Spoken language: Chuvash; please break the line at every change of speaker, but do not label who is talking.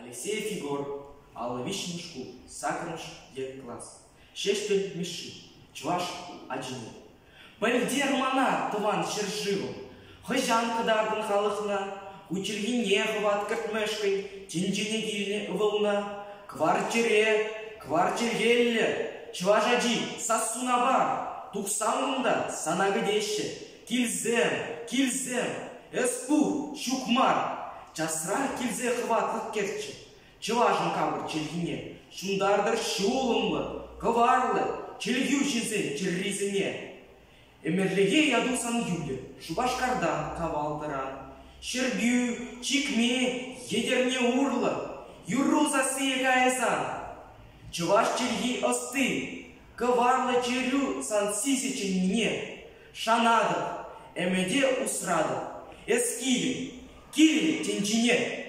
Алексеев Егор, 53-мӗш шкул, саккӑрмӗш е класс. Ҫеҫпӗл Мишши, чӑваш ачине. Пӗлтер мана, тӑван ҫӗршывӑм, хӑҫан кӑтартӑн халӑхна, ку чӗлхине хӑват кӗртмешкӗн тӗнчене килнӗ ывӑлна, кӑвар чӗре, кӑвар чӗлхеллӗ, чӑваш ачи, сассуна пар, тухсан кунта сана кӗтеҫҫӗ, килсем, килсем, эс пур, ҫук мар, часрах килсе хӑватлӑх кӗртчӗ, чӑвашӑн капӑр чӗлхине ҫунтартӑр ҫулӑмлӑ, кӑварлӑ чӗлхӳ ҫынсен чӗррисене. Ӗмӗрлӗхе яту сан юлӗ Шупашкартан Кавал тӑран. Ҫӗрпӳ, Чикме, Етӗрне урлӑ юрру сассийӗ кайсан. Чӑваш чӗлхи ӑсти, кӑварлӑ чӗрӳ сан сисӗ чӗннине. Шанатӑп, ӗмӗте усратӑп, эс килӗн, килӗн тӗнчине.